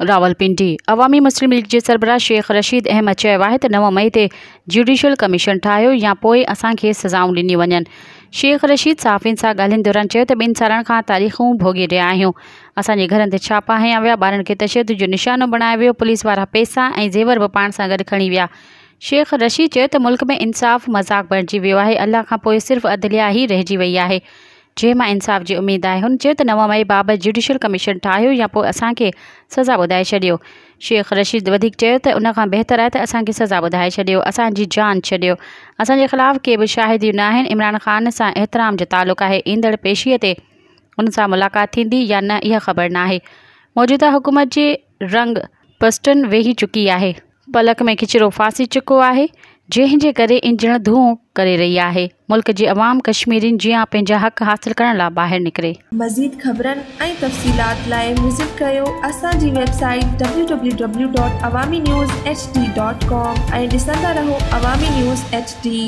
راولپنڊي، عوامي مسلم league جي سربراهه شيخ رشيد احمد چيو آهي ته 9 مئي تي جڊيشل ڪميشن ٺاهيو يا پوء اسان کي سزائون ڏنيون وڃن. شيخ رشيد صحافين سان ڳالهين دوران چيو ته ٻن سالن کان تاريخون ڀوڳي رهيا آهيون، اسان جي گهرن تي ڇاپا هنيا ويا، ٻارن کي تشدد جو نشانو بڻايو ويو، پوليس وارا پئسا ۽ زيور به پاڻ سان گڏ کڻي ويا. شيخ رشيد چيو ته ملڪ ۾ انصاف مذاق بڻجي ويو آهي، الله کان پوء صرف عدليه ئي رهجي وئي آهي. جنهن مان انصاف جي اميد آهي. هن چيو ته 9 مئي بابت جڊيشل ڪميشن ٺاهيو يا پوء اسان کي سزا ٻڌائي ڇڏيو. شيخ رشيد وڌيڪ چيو ته ان کان بهتر آهي ته اسان کي سزا ٻڌائي ڇڏيو، اسان جي جان ڇڏيو، اسان جي خلاف ڪي به شاهديون نه آهن، عمران خان سان احترام جو تعلق آهي، ايندڙ پيشي تي ان سان ملاقات ٿيندي يا نه اها خبر ناهي، موجوده حڪومت جي رنگ پسٽن ويهي چڪي آهي. پلڪ ۾ ڪچرو ڦاسي چڪو آهي، جنهن جي ڪري انجڻ دونهون ڪري رهي آهي، ملڪ جي عوام ڪشميرين جيان پنهنجا حق حاصل ڪرڻ لا ٻاهر نڪري. مزيد خبرن ۽ تفصيلات لاء وزٽ ڪريو اسان جي web site W W W dot Awami news H D dot com ۽ ڏسندا رهو عوامي نيوز ايڇ ڊي.